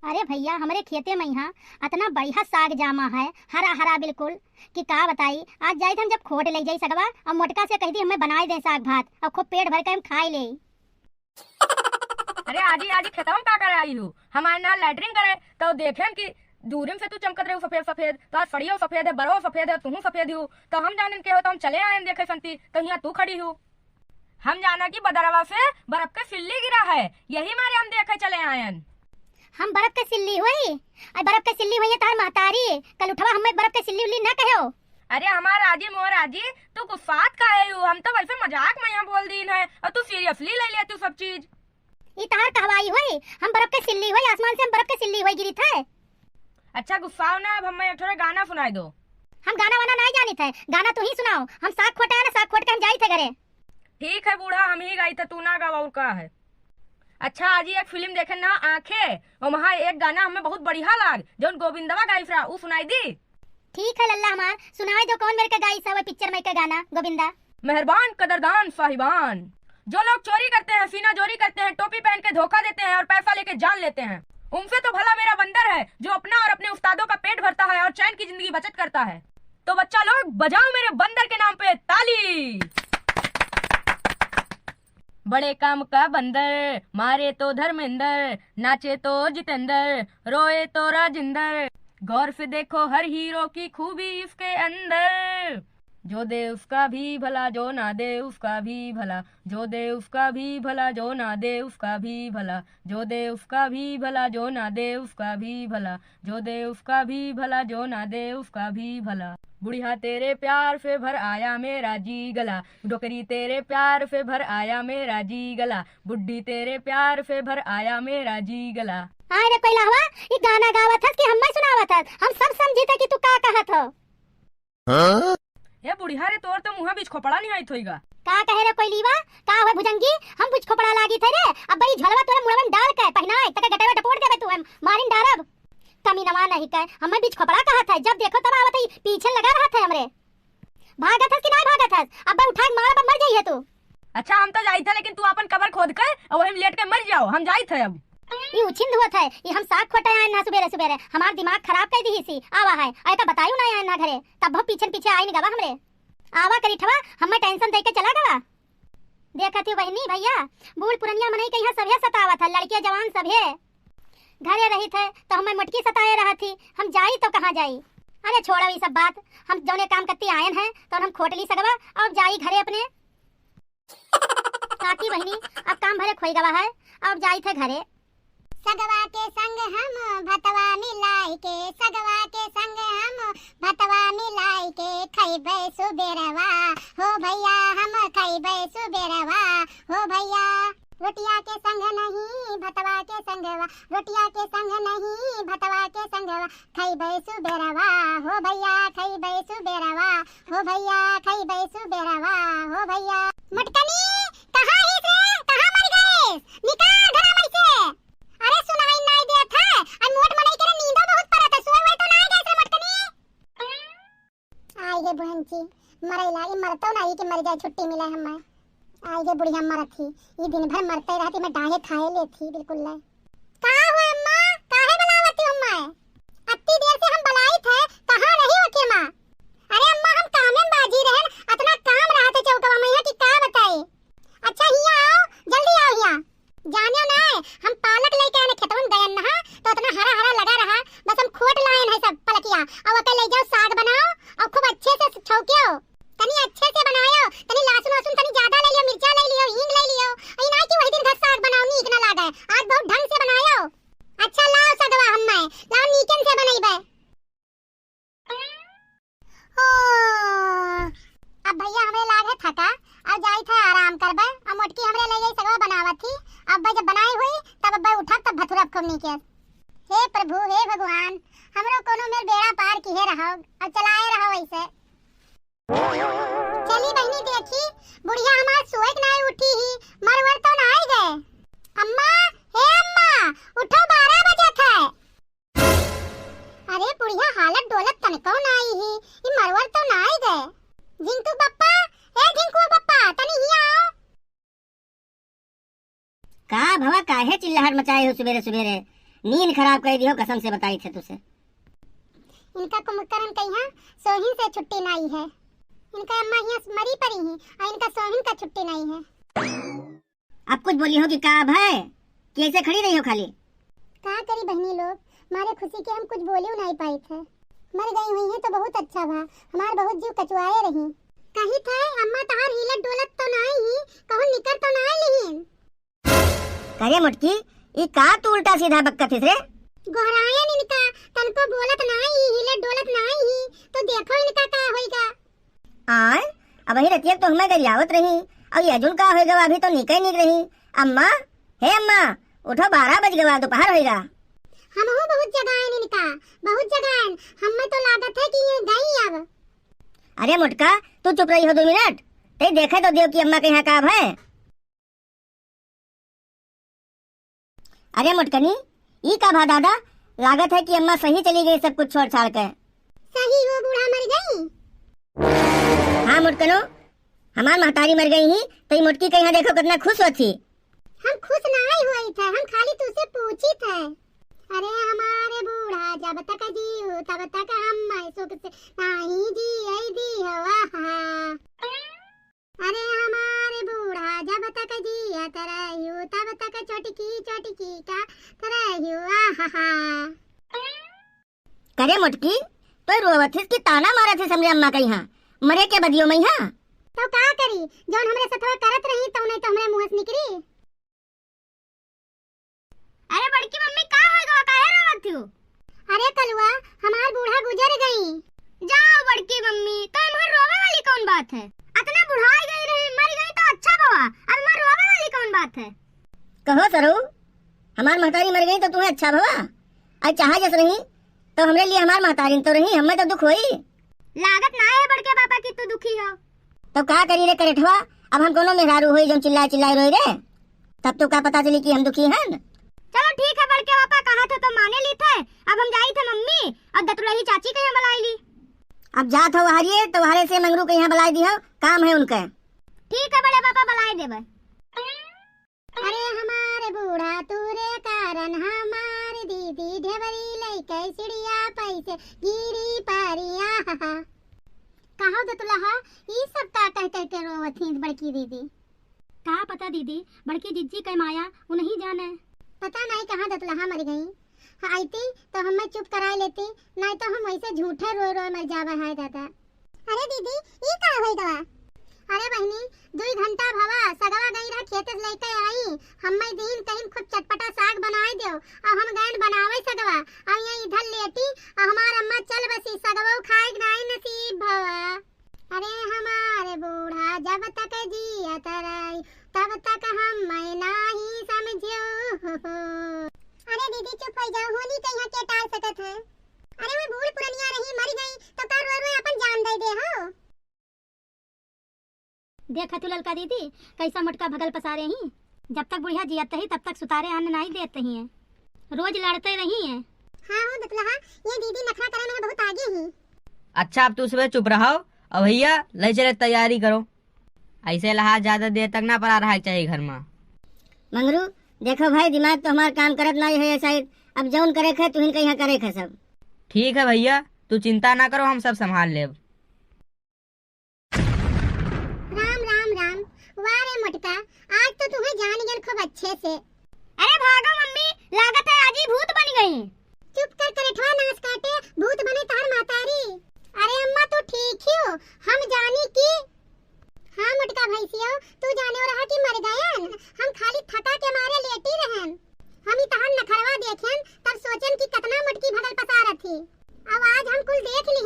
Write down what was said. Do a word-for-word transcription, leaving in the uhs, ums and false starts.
अरे भइया, हमरे खेते मा इहाँ अतना बढ़िया साग जामा है, हरा हरा बिल्कुल, कि का बताई। आज जाइत हम जब खोट लइ जाई सगवा, अउर मोटका से कहि दी हमें बनाइ देइ साग भात, अउर खूब पेट भर के हम खाइ लेई। अरे आजी, आजी खेतवा मा का करे आई हू? हम आएन ना लैट्रिन करे, तउ देखेन कि दूरी मा से तू चमकत रहू सफेद सफेद, तोहार फड़ियो सफेद है, बरो सफेद है, तुहू सफेद हू, तउ हम जानेन के हो, तउ हम चले आएन देखे संती, तउ हियाँ तू खड़ी हू। हम जाना कि बदरवा से बरफ के सिल्ली गिरा है, यही मारे हम देखे चले आएन। हम बरफ के सिल्ली होई? अरे बरफ के सिल्ली होई है तोहार महतारी, कल उठवा हमें बरफ के सिल्ली उल्ली ना कहो। अरे हमार आजी, मोर आजी, तू गुस्सात काहे हू? हम तउ वैसे मजाक मा यहाँ बोल दीन है, अउर तू seriously लइ लेती हू सब चीज। ई तोहार कहवाई होई, हम बरफ के सिल्ली होई, आसमान से हम बरफ के सिल्ली होई गिरित है। अच्छा गुस्साओ ना, अब हमें एक ठोरे गाना सुनाइ दो। हम गाना वाना नाहीं जानित है, गाना तुही सुनाओ। हम साग खोटे है ना, साग खोट के हम जाइत है घरे। ठीक है बूढ़ा, हमही गाइत है, तू ना गावा, अउर का है। अच्छा आजी, एक फिल्म देखेन ना आँखें, अउर वहाँ एक गाना हमें बहुत बढ़िया लाग, जउन गोविंदवा गाइस रहा, उ सुनाइ दी। ठीक है लल्ला हमार, सुनाइ दो, कउन मेर के गाइस है वो पिक्चर मा के गाना गोविंदा? मेहरबान कदरदान साहिबान, जो लोग चोरी करते हैं, सीना जोरी करते हैं, टोपी पहन के धोखा देते हैं और पैसा लेके जान लेते हैं, उनसे तो भला मेरा बंदर है, जो अपना और अपने उस्तादों का पेट भरता है और चैन की जिंदगी बचत करता है। तो बच्चा लोग, बजाओ मेरे बंदर के नाम पे ताली। बड़े काम का बंदर, मारे तो धर्मेंद्र, नाचे तो जितेंद्र, रोए तो राजेंद्र। गौर से देखो हर हीरो की खूबी इसके अंदर। जो दे उसका भी भला, जो ना दे उसका भी भला, जो दे उसका भी भला, जो ना दे उसका भी भला, जो दे उसका भी भला, जो ना दे उसका भी भला, जो दे उसका भी भला, जो ना दे उसका भी भला। बुढ़िया तेरे प्यार से भर आया मेरा जी गला, डोकरी तेरे प्यार से भर आया मेरा जी गला, बुड्ढी तेरे प्यार से भर आया मेरा जी गला। आय रे कोइलहवा, ई गाना गावत हस कि हम्मे सुनावत हस? हम सब समझित है कि तू का कहत हो। हाँ? ए बुढ़िया रे, तोर तो मुँह बीच खोपड़ा निहाइत होइगा। का कहे रे कोइलीवा? का होय भुजंगी? हम बीच खोपड़ा लागित है रे? अब्बइ झोलवा तोरे मुँहवा मा डाल के पहिनाए, तके गटवा डपोट देबे तू, हम मारिन डारब। कमीनवा नहीं कहे, हमें बीच खोपड़ा कहत है, जब देखो तब आवत है, पीछे लगा रहत है हमरे। भागत हस कि नाहीं भागत हस? अब्बइ उठाए मारब, मर जइहे तू। अच्छा, हम तो जाइत है, लेकिन तू आपन कबर खोद के अउर वही मा लेट के मर जाओ, हम जाइत है अब। ई उछिंद होत है, ई हम साग खोटे आएन ना सुबेरे सुबेरे, हमार दिमाग खराब कइ दिहिस ई, आवा है, अरे तो बतायू ना आएन ना घरे, तब बहुत पीछे पीछे आइन गवा हमरे। आवा करिठवा, हमें tension दइ के चला गवा। देखत ही बहिनी भइया, बूढ़ पुरनिया मनई के इहाँ सभे सतावत है, लड़के जवान सभे। घरे रहित है तो हमें मोटकी सताए रहत ही, हम जाई तो कहाँ जाई? अरे छोड़ो ई सब बात, हम जउने काम कत्ती आएन है तो हम खोट ली सगवा, अब जाई घरे अपने। काकी बहिनी, अब काम भरे खोई गवा है, अब जाइत है घरे। सगवा के संग हम भतवा मिलाई के, सगवा के संग हम भतवा मिलाई के, खइबे सुबेरवा, हो भइया हम खइबे सुबेरवा, हो भइया। रोटिया के संग नहीं भतवा के संगवा, रोटिया के संग नहीं भतवा के संगवा, खइबे सुबेरवा, हो भइया खइबे सुबेरवा, हो भइया खइबे सुबेरवा, हो भइया। मोटकनी, कहाँ हिस रे? कहाँ मर गइस? निकर घरा मइसे। अरे सुनाई नाई देत है। अरे मोट मनई के रे नींदो बहुत परत है। सोए हुए तो नाई गइस रे मोटकनी। आई गे बहन जी, मरैला, ई मरतौ ना, ई के मर जाए, छुट्टी मिले हमें। आई गे बुढ़िया मरत ही, ई दिन भर मरते रहती, मैं डाहे खाए लेत ही बिल्कुल ले। का हुआ अम्मा, काहे बुलावत ही अम्मा? अत्ती देर से हम बुलाइत है, कहाँ रही हो के माँ? अरे अम्मा, हम कामे में बाजी रहन, अतना काम रहत है चौकवा में यहाँ कि का बताई। अच्छा हियाँ आओ, जल्दी आओ हियाँ। जानियो ना, हम पालक लइके आने खेतवन गयन नहा, तो अतना हरा हरा लगा रहा, बस हम खोट लायन है सब पलकिया, अउ ओके लइ जाओ साग बनाओ, अउ खूब अच्छे से छौकियो, तनी अच्छे से बनायो, तनी लहसुन वहसुन तनी ज्यादा लइ लियो, मिर्चा लइ लियो, हींग लइ लियो, ई ना कि वही दिन घर साग बनाओ नीक ना लागे, आज बहुत ढंग से बनायो। अच्छा लाओ सगवा हम्मे, लाओ नीकन से बनइबे। ओ, अब भइया हमरे लागे थका, अब जाइत है आराम करबे। अब मोटकी हमरे लइ गई सगवा बनावत ही। अब जब बनाई हुई, तब अब उठब, तब भथुरब खूब नीके। हे प्रभु, हे भगवान, हमरो कोनो मेर बेड़ा पार किहे रहो, अब चलाए रहो ऐसे। चली बहिनी देखी, बुढ़िया हमार सोए के नाई उठी ही, मरवर तो नाई गए। अम्मा, हे अम्मा, उठो, बारह बजत है। अरे बुढ़िया हालत डोलत तनिको नाई ही, ई मरवर तो नाई गए। झिंकू बप्पा, ए झिंकू बप्पा, तनी हिया आओ। का भवा, काहे चिल्लाहट मचाए हो सुबेरे सुबेरे? नींद खराब कर दियो, कसम से बताई थे तुसे। इनका कुंभकर्ण कहिया सोहिन से छुट्टी नाई है। इनका अम्मा हियां मरी पड़ी ही और इनका सोहिन का छुट्टी नाई है। अब कुछ बोली हो कि का अब है? कैसे खड़ी रही हो खाली? का करी बहनी लोग, मारे खुशी के हम कुछ बोलियो नाई पाई थे। मर गई हुई है तो बहुत अच्छा भा, हमार बहुत जीव कचुआए रही। कही थे अम्मा तहार हिलत डोलत तो नाई ही, कहूँ निकर तो नाई लिहिन। करे मोटकी, ई का तू उल्टा सीधा बकत हिस रे? गोहरायन इनका, तनको बोलत नाई ही, हिलत डोलत नाई ही, तो देखो इनका का होइगा। आय, अबही रतिया तो हमें गरियावत रही, और ये अजुन का होइगा, अभी तो निके निक रही। अम्मा, हे अम्मा, उठो, बारह बज गवा, दोपहर होइगा। हमहू बहुत जगाएन इनका, बहुत जगाएन, हमें तो लागत है कि ये गई अब। अरे मोटका, तू चुप रही हो दो मिनट, ते देखे तो देव कि अम्मा के यहाँ का है। अरे मोटकनी, ई का भा दादा? लागत है कि अम्मा सही चली गई सब कुछ छोड़ छाड़ के। सही हो बूढ़ा मर गई? हाँ मोटकनो, हमार महतारी मर गई ही, तो ई मोटकी के यहाँ देखो कितना खुश होत ही। हम खुश नाई होई थे, हम खाली तुसे पूछी थे। अरे हमारे बूढ़ा जब तक जियो तब तक हम सुख से नाई जिए दी हवा। अरे हमारे बूढ़ा जब तक जियत रहियो, तब तक चोटकी चोटकी का रहियो, आहा। करे मोटकी, तो रोवत हिस कि ताना मारत हिस हमरे अम्मा के यहाँ, मरे के बदियो में यहाँ? तो का करी, जौन हमरे सथवा करत रही, तौने तो हमरे मुँह से निकरी। अरे बड़की मम्मी, का हो गवा, काहे रोवत हो? अरे कलुआ, हमार बूढ़ा गुजर गई। जाओ बड़की मम्मी, तो एमहर रोवे वाली कौन बात है? अतना बुढ़ाई गई रही, मर गई तो अच्छा भवा, अब एमहर रोवे वाली कौन बात है? कहो सरऊ, हमार महतारी मर गई तो तुम्हें अच्छा भवा? आज चाहे जस रही, तो हमरे लिए हमार महतारी तो रही, हमें तो दुख होई। लागत ना है बड़के पापा कि तू दुखी हो। तब का करी रे करेठवा, अब हम कोनो मेहरारू होई जौन चिल्लाए चिल्लाए रोई रे? तब तो का पता चली कि हम दुखी हन? चलो ठीक है बड़के पापा, कहा थे तो माने ली थे। अब हम जाई थे मम्मी और दतुलही चाची के यहाँ बुलाई ली। अब जात हो हरिये तो हरे से मंगरू के यहाँ बुलाई दी हो, काम है उनके। ठीक है बड़े पापा, बुलाई देबे। अरे हमारे बूढ़ा तोरे कारण हमार दीदी ढेबरी लइके सीढ़िया पैसे गिरी परिया। कहो दतुलहा, ई सब का कह कह के रोवत ही बड़की दीदी? का पता दीदी, बड़की जिज्जी के माया उन्हीं जाने। पता नहीं कहाँ दतुलहा मर गई। आईती तो हमें चुप कराए लेती, नहीं तो हम वैसे झूठे रोए रोए मर जावे है दादा। अरे दीदी, ई का होई गवा? अरे बहिनी, दुई घंटा भवा सगवा गई रहा खेत से लेके आई, हम्मे दीन कहिन खूब चटपटा साग बनाए देव, और हम गैन बनावे सगवा, और ये इधर लेटी, और हमार अम्मा चल बसी, सगवो खाए के नाई नसीब भवा। अरे हमारे बूढ़ा जब तक जियत रही, तब तक हम मैं नाही समझियो। अरे दीदी चुप हो जाओ, होनी कहीं के टाल सकत है। अरे वो बूढ़ पुरनिया रही, मर गई, तो का रोए रोए अपन जान दे दे हो? देखा तू ललका दीदी, कैसा मोटका भगल पसारे ही। जब तक बुढ़िया जियत ही, तब तक सुतारे अन्न नाई देत ही है। रोज लड़ते रही है। हाँ हो दतुलहा, ये दीदी नखरा करे में बहुत आगे ही। अच्छा, अब तू सुबह चुप रहो, और भैया ले चले तैयारी करो। ऐसे लहा ज्यादा देर तक ना पड़ा रहा चाहिए घर में। मंगरू, देखो भाई, दिमाग तो हमार काम करत नाई है शायद। अब जौन करे खे, तुहिन के यहाँ करे खे सब। ठीक है भैया, तू चिंता ना करो, हम सब संभाल लेब। राम, राम, राम। वाह रे मोटका, आज तो तुम्हें जान गन खूब अच्छे से। अरे भागो मम्मी, लागत है आज ही भूत बन गई। चुप कर करेठवा नास काटे, भूत बने तार महतारी। अरे अम्मा तू ठीक ही हो, हम जानी कि। हाँ मोटका भैंसियो, तू जाने रहा कि मर गयन, हम खाली थका के मारे लेटी रहन। हम ई तहार नखरवा देखेन, तब सोचेन कि कतना मोटकी भगल पसारत ही। अब आज हम कुल देख ली।